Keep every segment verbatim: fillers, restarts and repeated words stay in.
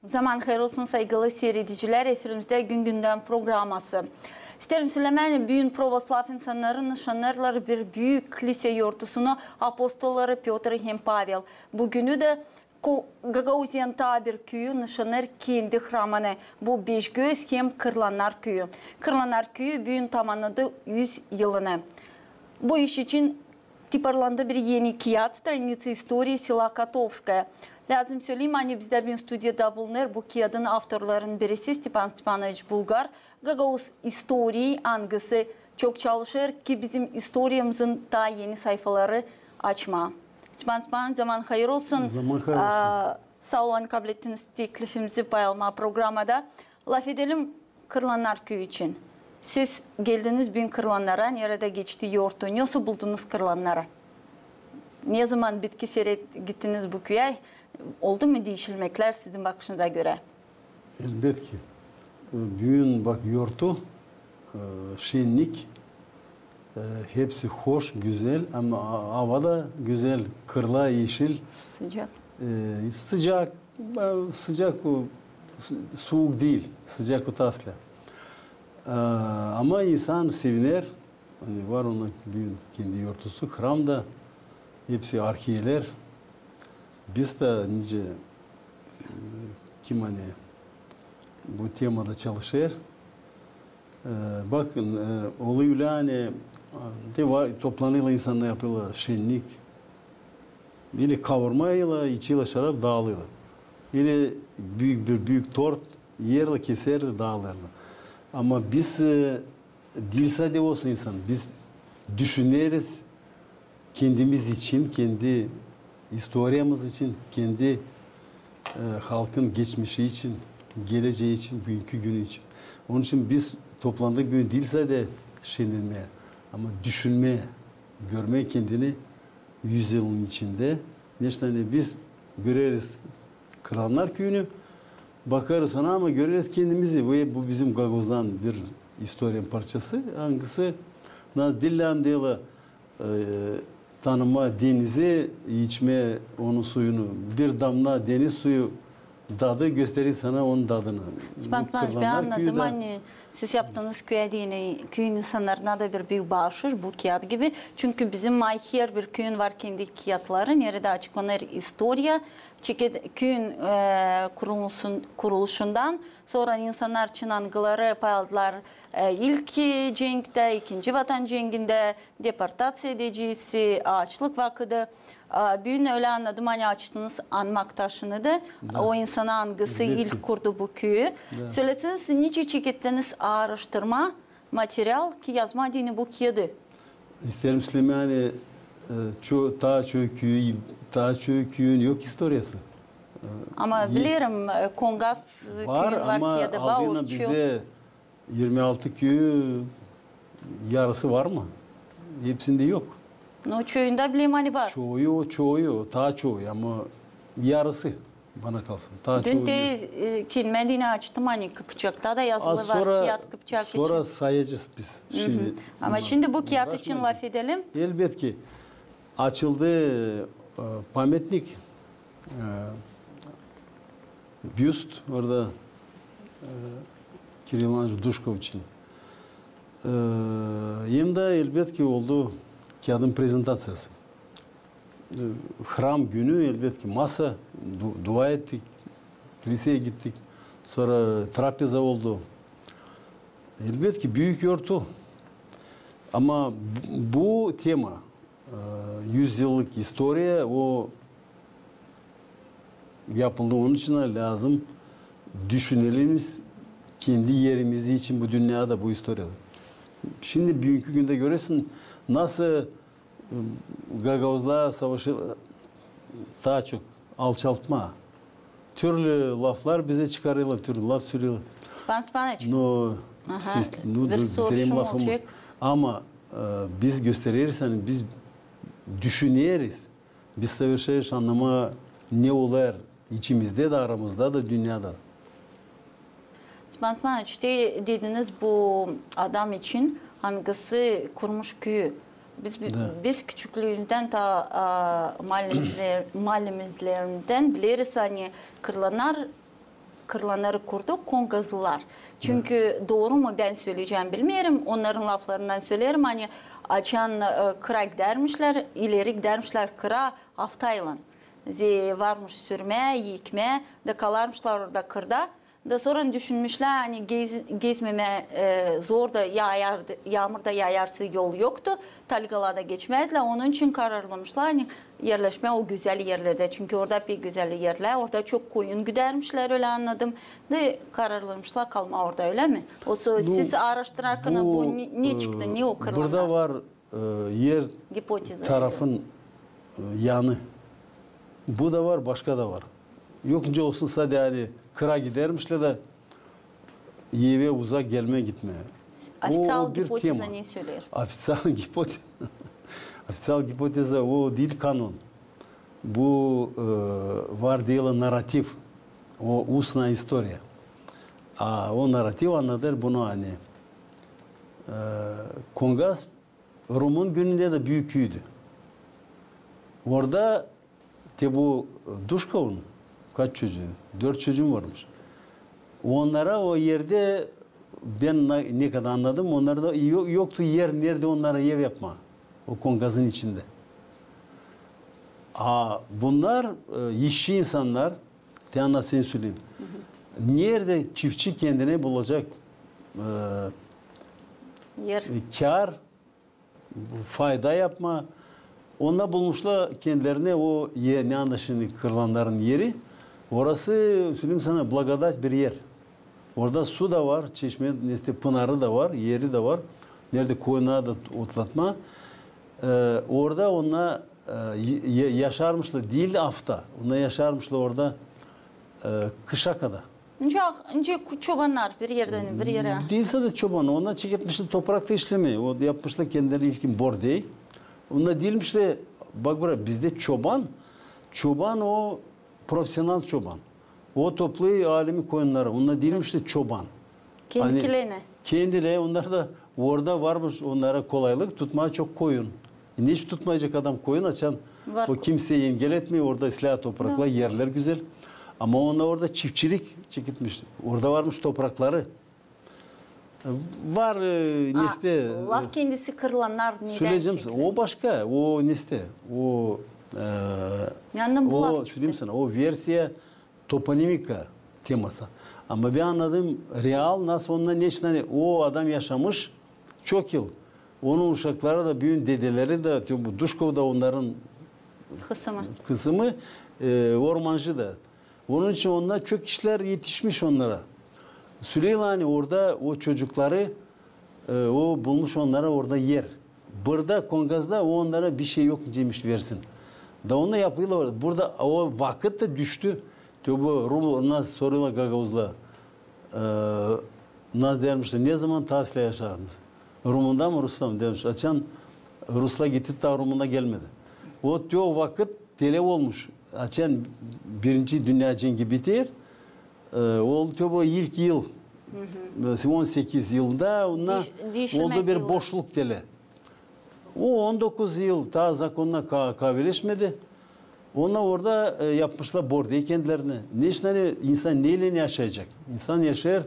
Zaman hayır olsun, saygılı siiredicilär, efirimizdä Gün-gündän programası. İsteerim sölemää, büün pravoslav insannarı nışannêêrlar bir büük klise yortusunu, apostolları Pötr hem Pavel. Bu günü dä Ko-, Gagauziyanın taa bir küüyü nışannêêr kendi hramını. Bu Beşgöz hem Kırlannar küüyü. Kırlannar küüyü büün tamannadı üz yılını. Bu iş için tiparlandı bir eni kiyat, Страницы истории села Котовское. Lääzım söleyim, ani bizdä büün studiyada bulunêr bu kiyadın avtorlarının birisi Stepan Stepanoviç Bulgar, gagauz istoriyayı, angısı çok çalışêr, ki bizim istoriyamızın taa eni sayfaları açmaa. Stepan Stepanoviç, zaman hayır olsun. Zaman hayır olsun. Aa, saa olun, ani kablettiniz teklifimizi pay almaa programada. Lafedelim Kırlannar küüyü için. Siz geldiniz büün Kırlannara, neredä geçti yortu? Nesoy buldunuz Kırlannarı? Ne zaman bitki seerä gittiniz bu küüyä? Oldu mu diişilmeklär sizin bakışınıza görä? Elbetki. Büün, bak, yortu, e, şennik, e, hepsi hoş, gözäl, ama a-, ava da gözäl, kırlar eşil. Sıcak. E, sıcak, e, sıcak o, su-, suuk diil, sıcak o taa islää. E, ama insan seviner, ani var onun büün kendi yortusu, hram da, hepsi arhiyeler. Biz dä nicä, e, kim ani bu temada çalışêr. E, bakın, e, olêr ölä, ani, e, te var, toplanêrlar insannar, yapêrlar şennik. Ili kavurma iyerlär, içerlär şarap, daalêrlar. Ili büük bir büük tort iyerlär, keserlär, daalêrlar. Ama biz, e, diil sade olsun insan, biz düşüneriz kendimiz için, kendi istoriyamız için, kendi, e, halkın geçmişi için, geleceyi için, büünkü günü için. Onun için biz toplandık büün diil sade şenlenmää, ama düşünmää, görmää kendini üz yılın içindä. Neçin ani biz göreriz Kırlannar küüyünü, bakarız ona, ama göreriz kendimizi. Bu, bu bizim gagauzların bir istoriyanın parçası. Angısı, nasıl dillän deyni, e, tanımaa denizi, içmää onun suyunu. Bir damna deniz suyu dadı gösterer sana onun dadını. Stepan Stepanoviç, bän annadım, ani siz yaptınız küüyä deyni, küüyün insannarına da bir büük baaşış bu kiyat gibi. Çünkü bizim ay herbir küüyün var kendi kiyatları, neredä açıklanêr istoriya, çeket-, küüyün, e, kuruluşun-, kuruluşundan, sora insannar için, angıları pay aldılar, e, ilk cenktä, ikinci Vatan cengindä, deportaţiya edecisi, aaçlık vakıdı. A, büün ölä annadım, ani açtınız anmak taşını da, o insana, angısı ilk kurdu bu küüyü. Söläseniz, nicä çekettiniz aaraştırma, material, ki yazmaa deyni bu kiyadı? İsteerim sölemää, ani, e, ço-, taa çoyu küüyü, taa çoyu küüyün yok istoriyası. E, ama bilerim, e, Kongaz küüyün var, ama kiyadı, Bauş, bizdä irmi altı küüyü, yarısı var mı? Hepsindä yok. No, çoyunda bilerim, ani var. Çoyu, çoyu, taa çoyu, ama yarısı, bana kalsın. Taa çoyu yok. Dün te, e, kelmää deyni açtım, ani Kıpçakta da yazılı var, kiyat Kıpçak için. Sora sayacez biz. Ama şindi bu kiyat için lafedelim. Elbetki, açıldı, e, pametnik, e, büst orada, e, Kiril İvanoviç Duşkoviçin. E, hem dä, elbetki, oldu kiyadın prezentaţiyası. E, hram günü, elbetki, masa, du-, dua ettik, kiliseyi gittik, sora trapeza oldu. Elbetki, büük yortu. Ama bu, bu tema, e, üz yıllık istoriya, o yapıldı. Onun için lääzım düşünelim biz kendi erimiz için bu dünnedä, bu istoriyada. Şindi büünkü gündä görersiniz, nasıl, e, gagauzlar savaşêr, taa çok alçaltmaa. Türlü laflar bizä çıkarêrlar, türlü laf söleyerlär. Stepan Stepanoviç. No, aha, siz, no, bir soruşum olacek. Ama, e, biz göstereriz, ani biz düşüneriz, biz savaşêrız annamaa, ne olêr içimizdä dä, aramızda da, dünnedä. Stepan Stepanoviç, te dediniz bu adam için, angısı kurmuş küüyü. Biz, biz küçüklüümüzdän taa, a, malimizler-, malimizlerimizden bileriz, ani Kırlannar kırlanları kurdu kongazlılar. Çünkü dooru mu bän söleyecäm bilmeerim, onnarın laflarından söleerim, ani açan e, kıra gidärmişlär, ileri gidärmişlär kıra aftaylan. Zerä varmış sürmää, ekmää, da kalarmışlar orada kırda. Da sora düşünmüşlär, ani gez-, gezmemää e, zor da, yaamur da yaayarsa yol yoktu, talgalar da geçmäzdilär. Onun için kararlamışlar, ani erleşmää o gözäl erlerdä. Çünkü orada pek gözäl erlär, orada çok koyun güdärmişlär, ölä annadım. Da kararlamışlar kalmaa orada, ölä mi? O so-, siz aaraştırarkan bu ne, ne çıktı, ne o kırlannar? Burada var e, er tarafın e, yanı. Bu da var, başka da var. Yok nicä olsun, sade ani kıra gidärmişlär da evä uzak gelmää, gitmää. Официал гипотеза ne söleer? Официал гипотеза, официал гипотеза o diil kanon. Bu e, var diil narativ. O устная история. A o narativ annadêr bunu, ani e, Kongaz Rumun günündä dä büük üüdü. Orada te bu Duşkovun kaç çocuu? Dört çocuum varmış. Onnara o erdä, bän ne, ne kadar annadım, onnarda yo-, yoktu er, neredä onnara ev yapmaa. O Kongazın içindä. A bunnar e, işçi insannar, te anna sän söleyim. Neredä çiftçi kendinä bulacek e, kär, fayda yapmaa. Onda bulmuşlar kendilerinä o er, ne anda şindi kırlannarın eri. Orası, söleyim sana, благодать bir er. Orada su da var, çeşmä, nestä, pınarı da var, eri dä var. Neredä koyunnarı da otlatmaa. E, orada onnar e, ya-, yaşarmışlar, diil afta. Onnar yaşarmışlar orada e, kışa kadar. Nicä, nicä çobannar bir erdän bir erä. Diilsä dä çoban, onnar çeketmişlär toprakta işlemää. O yapmışlar kendileri ilkin bordey. Onnar diilmişlär, bak bura, bizdä çoban, çoban o profesional çoban. O toplêêr alemi koyunnarı. Onnar diilmişlär çoban. Kendi kilerinä. Kendileri, onnar da orada varmış onnara kolaylık tutmaa çok koyun. E, neçin tutmayacek adam koyun, açan o kimsey engel etmeer, orada islää topraklar, erlär gözäl. Ama onnar orada çiftçilik çeketmiş. Orada varmış toprakları. E, var e, nestä. Laf kendisi kırlannar nedän çekiler? O başka, o nestä. O, e, o, söleyim sana, o versiya toponimika teması. Ama bän annadım, real nasıl onnar, neçin ani o adam yaşamış çok yıl. Onun uşakları da, büün dedeleri dä, te bu Duşkov da onnarın kısımı, e, ormancı da. Onun için onnar çok işlär etişmiş onnara. Süleymani orada o çocukları E, o bulmuş onnara orada er. Burada Kongazda o onnara bişey yok nicäymiş versin. Da onu yapêrlar. Burada o vakıt da düştü. Te bu Rum, nasıl sorêrlar gagauzlar. E, nasıl deermişlär, ne zaman taa islää yaşardınız? Rumunda mı, Rusta mı deermiş. Açan Ruslar gitti, taa Rumuna gelmedi. O te o vakıt telä olmuş. Açan birinci dünnä cengi biter, e, oldu te bu ilk yıl. E, on sekiz yılda onnar oldu bir boşluk telä. O on dokuz yıl taa zakonnarı ka-, kavilişmedi. Onnar orada e, yapmışlar bordey kendilerinä. Neçin ani insan neylän yaşayacek? İnsan yaşêêr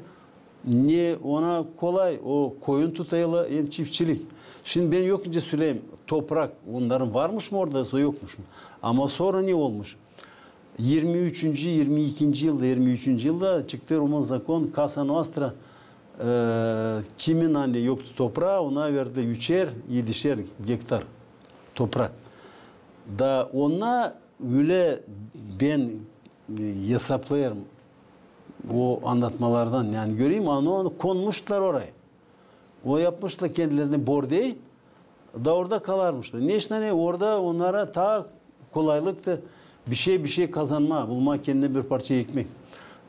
ne ona kolay, o koyun tutêrlar hem çiftçilik. Şindi bän yok nicä söleyim, toprak onnarın varmış mı orada, yoksa yokmuş mu? Ama sora ne olmuş? İrmi üçüncü, irmi ikinci yılda, irmi üçüncü yılda çıktı Rumun zakon, Casa Noastră, e, kimin ani yoktu topraa, ona verdi üçer, edişer gektar toprak. Da onnar ölä bän e, esaplayêrım o annatmalardan, yani göreyim, ani onu konmuşlar oraya. O yapmışlar kendilerinä bordey, da orada kalarmışlar. Neçin ani orada onnara taa kolaylıktı bişey, bişey kazanmaa, bulmaa kendinä bir parça ekmek.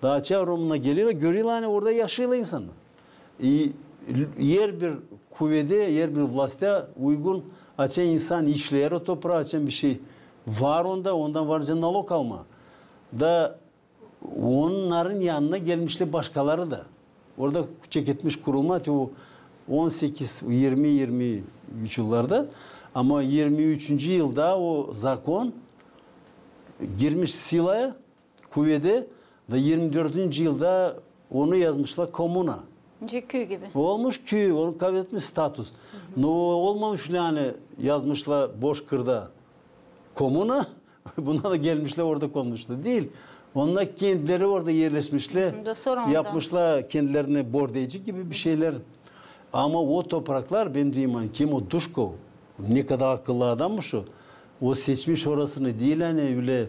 Da açan Rumuna gelêrlär, görêrlär, ani orada yaşêêrlar insannar. E, herbir kuvedä, herbir vlasta uygun, açan insan işleer o topraa, açan bişey var onda, ondan var nicä nalog almaa. Da onnarın yanına gelmişlär başkaları da. Orada çeketmiş kurulma, te o on sekiz, irmi, irmi üç yıllarda. Ama irmi üçüncü yılda o zakon girmiş silaya, kuvedä, Da irmi dördüncü yılda onu yazmışlar komuna. Nicä küü gibi. Olmuş küü, onu kabul etmiş status. No, olmamış, ani yazmışlar boş kırda komuna. Bunnar da gelmişlär, orada konmuşlar. Diil. Onnar kendileri orada erleşmişlär. Yapmışlar kendilerine bordeyci gibi bir şeyler. Ama o topraklar, bän deyim, ani kim o Duşkov, ne kadar akıllı adammış o. O seçmiş orasını diil, ani ölä,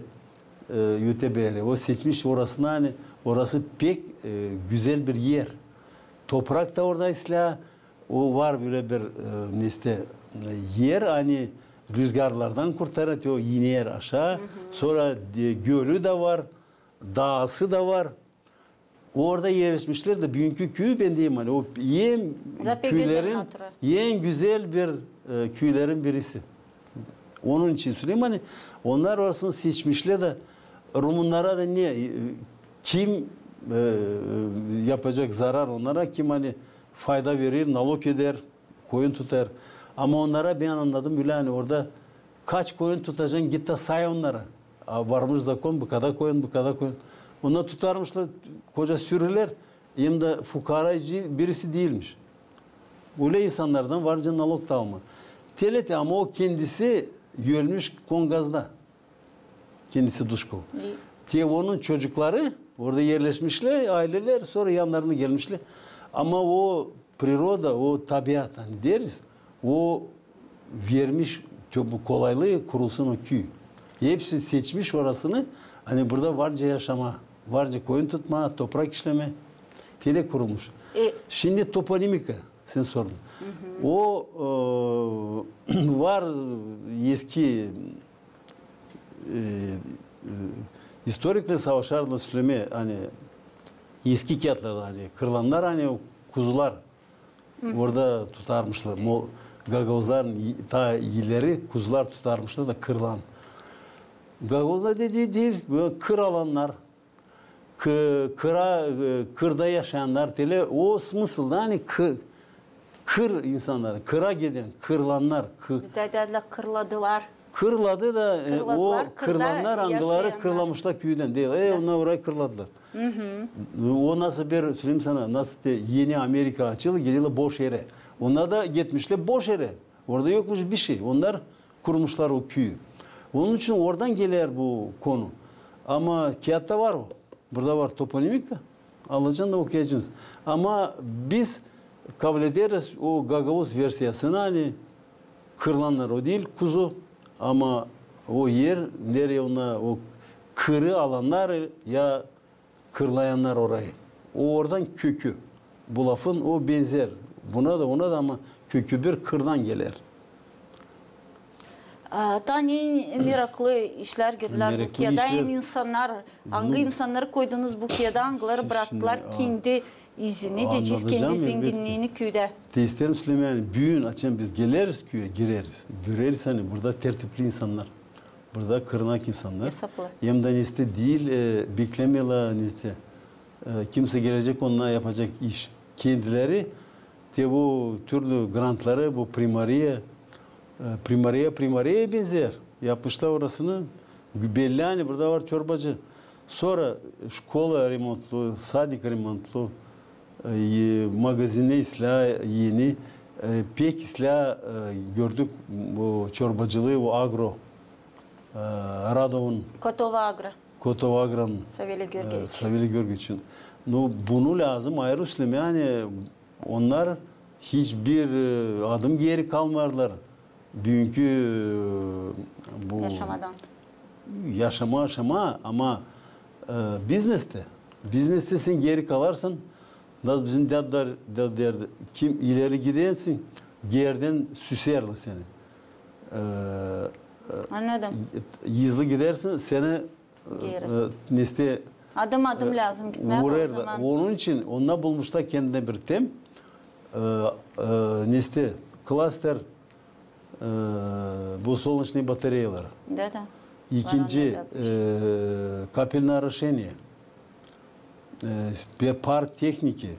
e, öte beri. O seçmiş orasını, ani orası pek, e, gözäl bir er. Toprak da orada islää, o var bölä bir, e, neştä, e, er, ani rüzgarlardan kurtarêr, o iner aşaa. Sora, e, gölü dä var, daası da var. Orada erleşmişlär dä, büünkü küü, bän deyim, ani o en küülerin, en gözäl bir, e, küülerin birisi. Onun için söleyim, ani onnar orasını seçmişlär dä, rumunlara da ne, e, kim, e, yapacek zarar onnara, kim, ani fayda verer, nalog eder, koyun tutar. Ama onnara bän annadım bölä, ani orada kaç koyun tutacan, git dä say onnara. A, varmış zakon, bu kadar koyun, bu kadar koyun. Onnar tutarmışlar koca sürüler, hem dä fukaracı birisi diilmiş. Ölä insannardan var nicä nalog da alma. Te ölä te, ama o kendisi ölmüş Kongazda. Kendisi Duşkov. Te onun çocukları orada erleşmişlär, aylelär, sora yanlarına gelmişlär. Ama o priroda, o tabiat, ani deriz, o vermiş te-, bu kolaylıı kurulsun o küü. Hepsi seçmiş orasını, ani burada var nicä yaşamaa, var nicä koyun tutmaa, toprak işlemää. Te ölä kurulmuş. Şindi toponimika, sän sordun. O, e, var eski, e, e, istoriklär savaşardılar söleme, ani eski kiyatlarda, ani kırlannar, ani o kuzular orada tutarmışlar. Mo-, gagauzların i-, taa ileri kuzular tutarmışlar da kırlan. Gagauzlar dedi, diil, bölä kır alannar, kı-, kıra, e, kırda yaşayannar, te ölä o smıslda, ani kı-, kır insannarı, kıra giden, kırlannar, kı- Bizdä deyärlär kırladılar. Kırladı da, e, o kırlannar, angıları kırlamışlar küüdän, diil. E, onnar orayı kırladılar. O nasıl bir, söleyim sana, nasıl te eni Amerika açılı, gelelär boş erä. Onnar da gitmişlär boş erä. Orada yokmuş bişey. Onnar kurmuşlar o küüyü. Onun için oradan geler bu konu. Ama kiyatta var o. Burada var toponimika. Alacan da okuyacınız. Ama biz kablederiz o gagauz versiyasını, ani kırlannar o diil, kuzu. Ama o er, nereyi onnar o kırı alannar ya kırlayannar orayı. O oradan kökü. Bu lafın o benzer. Buna da, ona da, ama kökü bir kırdan geler. A, taa ne meraklı işlär girdilär bu kiyada. Hem insannar, angı insannarı koydunuz bu kiyada, angıları bıraktılar kendi izini, deyecez, kendi zenginniini küüdä. Te isteerim söleyim, ani büün, açan biz geleriz küüyä, gireriz. Göreriz, ani burada tertipli insannar. Burada kırnak insannar. Hem dä neştä diil, e, beklemeerlär neştä, e, kimsä gelecek, onnar yapacek iş. Kendileri te bu türlü grantları, bu primariya, e, primariya, primariyaya benzeer. Yapmışlar orasını. Belli, ani burada var çorbacı. Sora şkola remontlu, sadik remontlu, e, magazinä islää eni, e, pek islää, e, gördük bu çorbacılıı, bu agro, e, Radovun. Kotova Agro. Kotova Agronun. Savelya Görgeviç. E, Savelya Görgeviçin. Nu, bunu lääzım ayırı söleyim, ani onnar hiçbir, e, adım geeri kalmêêrlar. Büünkü, e, bu yaşamadan. Yaşama, yaşama, ama, e, bizneste. Bizneste sän geeri kalarsan, nasıl bizim dädä, dädä derdi, kim ileri gidersin, geerdän süserlär seni. E, e, annadım. Hızlı gidersin, seni, e, neştä, adım-adım lääzım gitmää o zaman. Onun için onnar bulmuşlar kendinä bir tem, e, e, neştä, klaster, e, bu solnecnıy batareyaları. Da, da. İkinci, e, kapelnaya oroşeniya. E, park tehniki.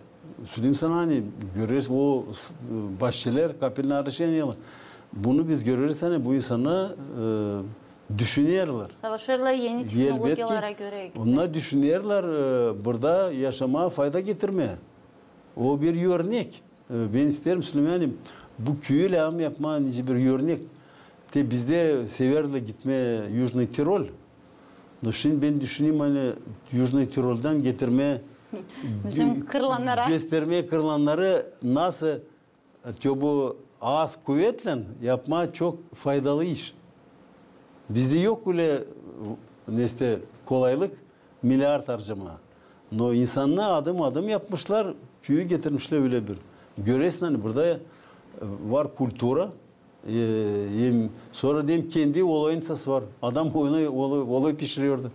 Söleyim sana, ani göreriz, o bahçelär, kapelnaya oroşeniyalar. Bunu biz göreriz, ani bu insannar, e, Düşünerlär. Savaşêrlar eni tehnologiyalara görä gitmää. Onnar düşünerlär, e, burada yaşamaa fayda getirmää. O bir örnek. E, bän isteerim, Süleyman, bu küüyü lääzım yapmaa nicä bir örnek. Te bizdä severlär gitmää Yujnıy Tirol. No şindi bän düşünerim, ani Yujnıy Tiroldän getirmää, bizim kırlannara, göstermää kırlannarı, nasıl te bu az kuvetlän yapmaa çok faydalı iş. Bizdä yok ölä, neysä, kolaylık milyard harcamaa. No insannar adım-adım yapmışlar, küüyü getirmişlär ölä bir. Göreersin, ani burada, e, var kultura, e, hem sora deyim, kendi olôynicası var. Adam olôy, olôy, olôy pişirerdi.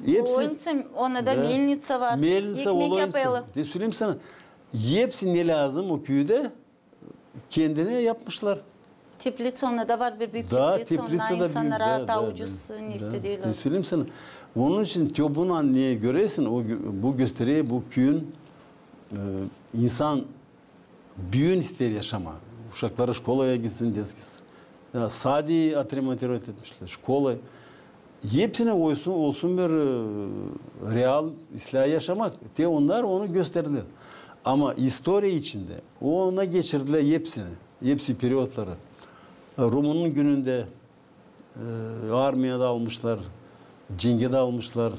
Olôynica, onda da melnica var. Melnica, ekmek olôynica yapêrlar. Te söleyim sana, hepsi ne lääzım o küüdä kendinä yapmışlar. Tepliţa, onda da var bir büük tepliţa, onda insannara taa ucuz, neysä, deyim. Te söleyim sana. Onun için te bunu, ani göreersin, o gö-, bu gösterer, bu küüyün, e, insan büün isteer yaşamaa. Uşakları şkolaya gitsin, detskiy s-, ya, sadi otremontirovat etmişlär, şkola. Hepsinä olsun, olsun bir, e, real islää yaşamak. Te onnar onu gösterdilär. Ama istoriya içindä o ona geçirdilär hepsini, hepsi periodları. Rumunun günündä, e, armiyada almışlar, cengä dä almışlar.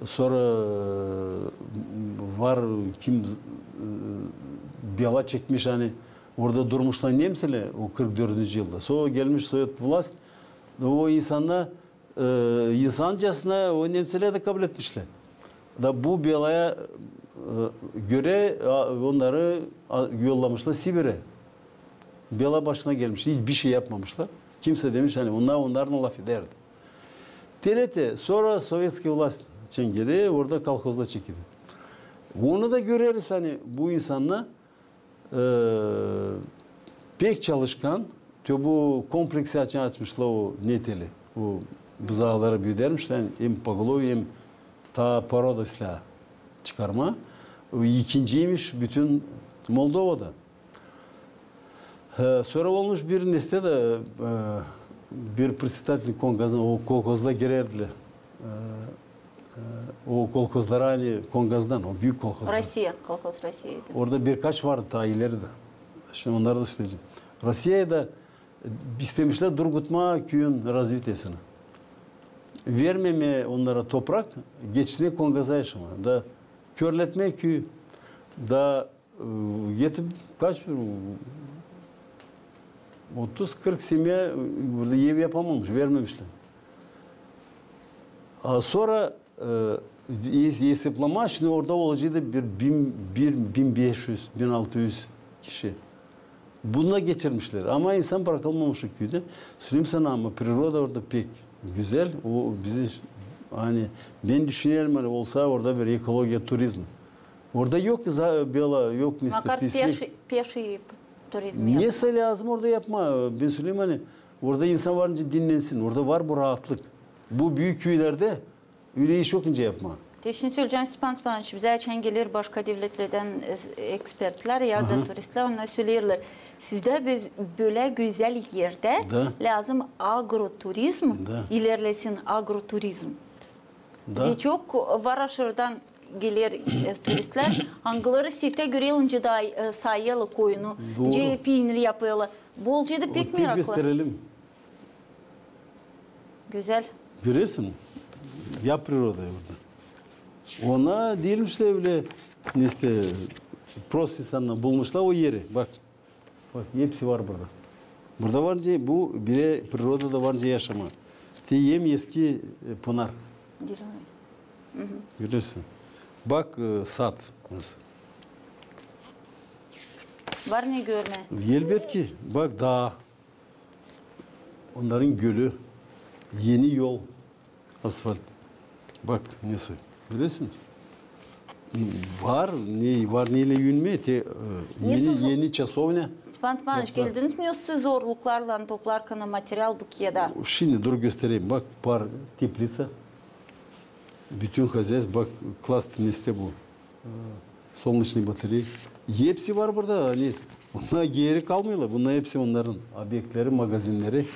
Sora, e, var kim, e, bela çekmiş, ani orada durmuşlar nemţeylär o kırk dördüncü yılda. Sora gelmiş sovet vlast, o insannar, e, insancasına o nemţeylär dä kabletmişlär. Da bu belaya, e, görä, a, onnarı, a, yollamışlar Sibirä. Bela başına gelmiş, hiç bir şey yapmamışlar. Kimsä demiş, ani onnar, onnarın lafedärdi. Te neylä, sora sovetskiy vlast çengeli, orada kolhozlar çekildi. Onu da göreriz, ani bu insannar, e, pek çalışkan, te bu kompleksi açan açmışlar o neeteli, o buzaaları büüdermişlär, ani hem pogolovye, hem taa poroda islää çıkarmaa. O ikinciymiş bütün Moldovada. E, sora olmuş bir neysä dä, e, bir predsedatel kongazın, o kolhozlara girerdilär. E, e, o kolhozlara, ani kongazdan, o büük kolhozdan. Rossiya, kolhoz Rossiyaydı. Orada birkaç vardı taa ileridä. Şindi onnarı da söleyecäm. Rossiyayı da istemişlär durgutmaa küüyün razvitiyasını. Vermemää onnara toprak, geçsinä kongaza yaşamaa. Da körletmää küüyü. Da E, getirip kaç, otuz, kırk semya, e, burada ev yapamamış, vermemişlär. A sora, e, es-, esaplamaz, şindi orada olaceydı bir bin, bir bin beş üz, bin altı üz kişi. Bunu da geçirmişlär. Ama insan brakılmamış o küüdä. Söleyim sana, ama priroda orada pek gözäl. O bizi, ani, bän düşünerim, ani olsa orada bir ekologiya, turizm. Orada yok za-, bela, yok neysä, pislik. Makar peşi, peşi turizm yapmaa. Neysä lääzım orada yapmaa, bän söleyim, ani orada insan var nicä dinnensin, orada var bu raatlık. Bu büük küülerdä ölä iş yok nicä yapmaa. Te şindi söleyecäm, Stepan Stepanoviç, bizä açan geler başka devletlerdän, e, ekspertlär ya da turistlär, onnar söleerlär, sizdä biz bölä gözäl erdä, lääzım agroturizm, ilerlesin agroturizm. Da. Bizä çok var aşırıdan geler, e, turistlär, angıları seftä görerlär, nicä da, e, saarêrlar koyunu, nicä piinir yapêrlar. Bu olaceydı pek meraklı. Gösterelim. Gözäl. Görersin, ya priroda orada. Ona diilmiş ölä, neysä, prost insannar bulmuşlar o eri. Bak. Bak, hepsi var burada. Burada var nicä, bu bölä prirodada var nicä yaşamaa. Te hem eski, e, pınar. Görersin. Bak, e, sad nasıl. Var ne görmää. Elbetki. Bak, daa. Onnarın gölü. Eni yol. Asfalt. Bak, nesoy. Görersin. Var, ne, var neylä üüyünmää, te, e, eni, eni çasovnä. Stepan Stepanoviç, geldiniz mi siz zorluklarlan toplarkana material Büküyedä? Şindi dur göstereyim. Bak, var tepliţa. Bütün hozaystvo, bak, klasnıy neysä bu. E, solneçnıy batereya. Hepsi var burada. Ani, onnar geeri kalmêêrlar. Bunnar hepsi onnarın obyektleri, magazinneri.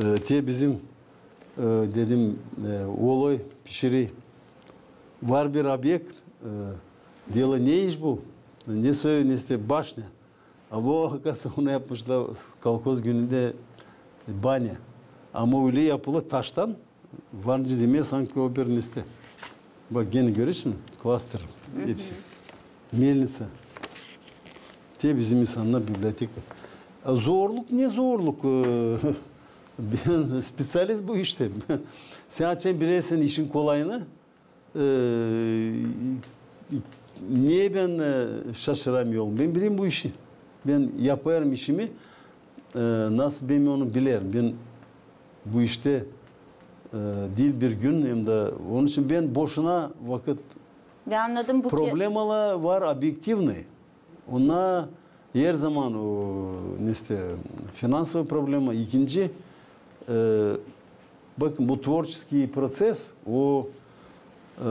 E, te bizim, e, dedim, e, olay pişiri. Var bir obyekt, e, dela ne iş bu? Ne söy, neste, başnä. A bu, akasın, onu yapmışlar kolhoz günündä banya. Ama ölä yapılı taştan, var nicä demää, sanki o bir neste. Bak, genä görersin, klaster hepsi. Melnitsa. Te bizim insannar biblioteka. A zorluk, ne zorluk? E, bän speţialist bu iştä. Sän açan bilersin işin kolayını, e, ne bän, e, şaşıramêêrım. Bän bilerim bu işi. Bän yapêrım işimi, e, nasıl bän onu bilerim. Bän bu iştä, e, diil bir gün, hem dä onun için bän boşuna vakıt. Bän annadım, bu ki- Problemalar var obyektivnıy. Onnar her zaman o, neste, finansovıy problema. İkinci, e, bakın, bu tvorçeskiy proţes, o, e,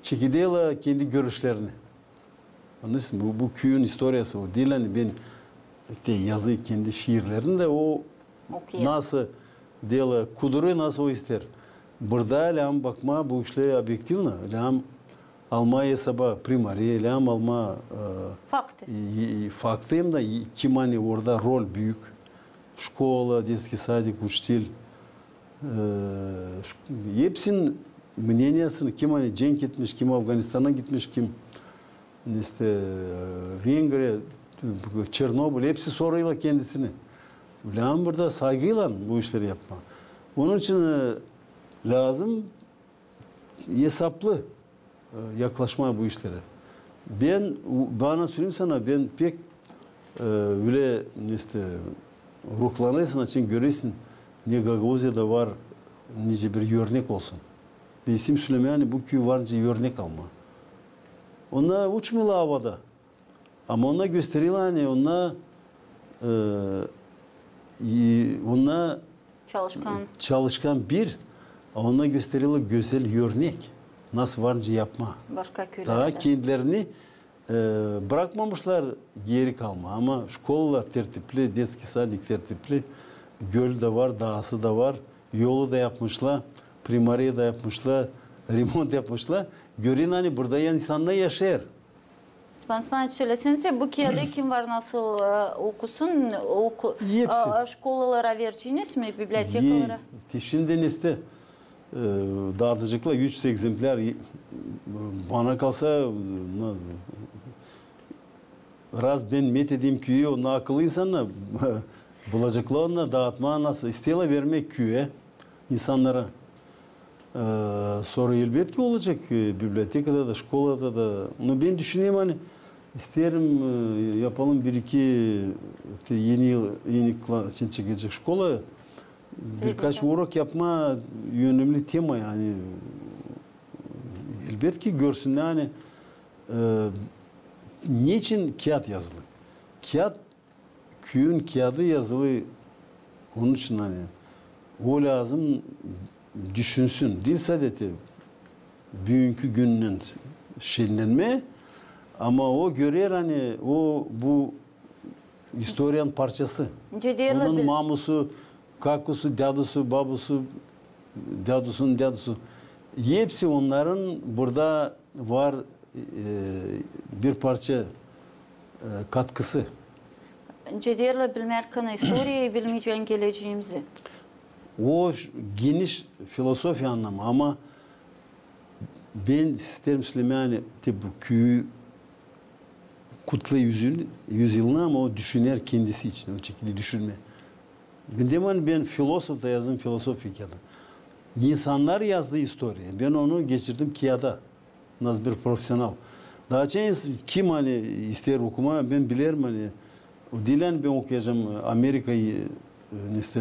çekeder kendi görüşlerini. Annêêrsın, bu, bu küüyün istoriyası, o diil, ani bän te yazêr kendi şiirlerini dä, o nasıl dela kudurêr, nasıl o isteer. Burada lääzım bakmaa bu işleri obyektivno, lääzım almaa esaba primariyayı, lääzım almaa, e, faktı. E, e, faktı hem dä, e, kim ani orada rol büük. Şkola, detskiy sadik, uçitel. E, ş-, hepsinin мнениясын, kim ani cenk etmiş, kim Afganistana gitmiş, kim, neste, e, Vengriya, Çernobıl, hepsi sorêrlar kendisini. Lääzım burada saygıylan bu işleri yapmaa. Onun için, e, lääzım esaplı, e, yaklaşmaa bu işlerä. Bän, bana söleyim sana, bän pek, e, ölä, neste, ruhlanêrsın, açan görersin, ne Gagauziyada var nicä bir örnek olsun. Bän isteerim sölemää, ani bu küü var nicä örnek almaa. Onnar uçmêêrlar avada. Ama onnar gösterilär, ani onnar, e, e, onnar çalışkan. Çalışkan bir, a onnar gösterilär gözäl örnek. Nasıl var nicä yapmaa. Başka küülerdä. Taa kendilerini, e, brakmamışlar geeri kalmaa. Ama şkolalar tertipli, detskiy sadik tertipli, gölü dä var, daası da var, yolu da yapmışlar, primariya da yapmışlar, remont yapmışlar. Görerim, ani burada insannar yaşêêr. Stepan Stepanoviç, söleseniz, bu kiyada kim var nasıl, e, okusun, oku-, e, şkolalara vereceniz mi, bibliotekalara? Te şindi neste, e, daataceklar üç egzemplär, e, bana kalsa, e, na-, raz bän methedeyim küüyü, onnar akıllı insannar, bulaceklar onnar, daatmaa nasıl, isteerlär vermää küüyä, insannara. E, sora elbetki olacek, e, bibliotekada da, şkolada da. No bän düşünerim, ani isteerim, e, yapalım bir-iki, te, eni yıl, eni kla-, için çekecek şkola birkaç urok yapmaa önemli tema, ani elbetki görsünnär, ani, e, neçin kiyat yazılı. Kiyat Küüyün kiyadı yazılı onun için, ani o lääzım düşünsün. Diil sade te büünkü günnän şenlenmää, ama o görer, ani o bu istoriyanın parçası. Onun mamusu, kakusu, dädusu, babusu, dädusunun dädusu. Hepsi onnarın burada var e, bir parça, e, katkısı. Nicä deerlär, bilmärkän istoriyayı, bilmeycän geleceemizi. O ş-, geniş filosofiya annamı, ama bän isteerim sölemää, ani te bu küüyü kutlêêr üz yıl-, üz yılını, ama o düşüner kendisi için, o şekilde düşünmää. Bän deerim, ani bän filosof da yazdım filosofiya kiyadı. İnsannar yazdı istoriya, bän onu geçirdim kiyada. Nasıl bir profesional. Taa açan ins-, kim, ani isteer okumaa, bän bilerim, ani o diil, ani bän okuyacam Amerikayı, e, nesä,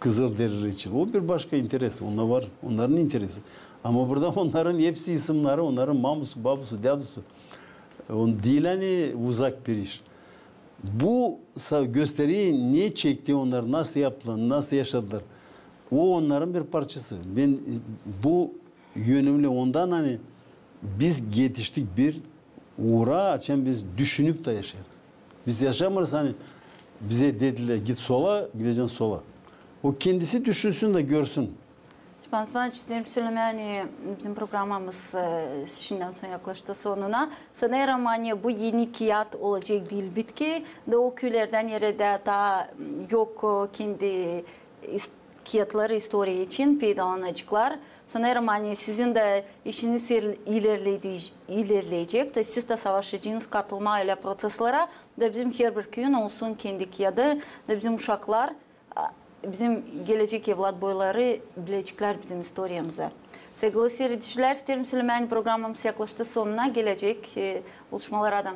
Kızılderili için. O bir başka interes. Onnar var, onnarın interesi. Ama burada onnarın hepsi isimneri, onnarın mamusu, babusu, dädusu. O diil, ani uzak bir iş. Bu sa-, gösterer, ne çekti onnar, nasıl yaptılar, nasıl yaşadılar. O onnarın bir parçası. Bän, e, bu önemli ondan, ani biz etiştik bir uura, açan biz düşünüp da yaşêêrız. Biz yaşamêêrız, ani bizä dedilär, git sola, gidecän sola. O kendisi düşünsün da görsün. Stepan Stepanoviç, isteerim sölemää, ani bizim programamız, e, şindän sora yaklaştı sonuna. Sanêrım, ani bu eni kiyat olacek diil bitki, da o küülerdä, neredä taa yok, e, kendi is-, kiyatları istoriya için peydalanaceklar. Sanêrım, ani sizin dä işiniz iler-, ilerledi-, ilerleyecek, da siz dä savaşacenız katılmaa ölä proţeslerä, da bizim herbir küüyün olsun kendi kiyadı, da bizim uşaklar, a, bizim gelecek evlat boyları bileceklär bizim istoriyamızı. Saygılı siiredicilär, isteerim sölemää, ani programamız yaklaştı sonuna, gelecek, e, buluşmalara da.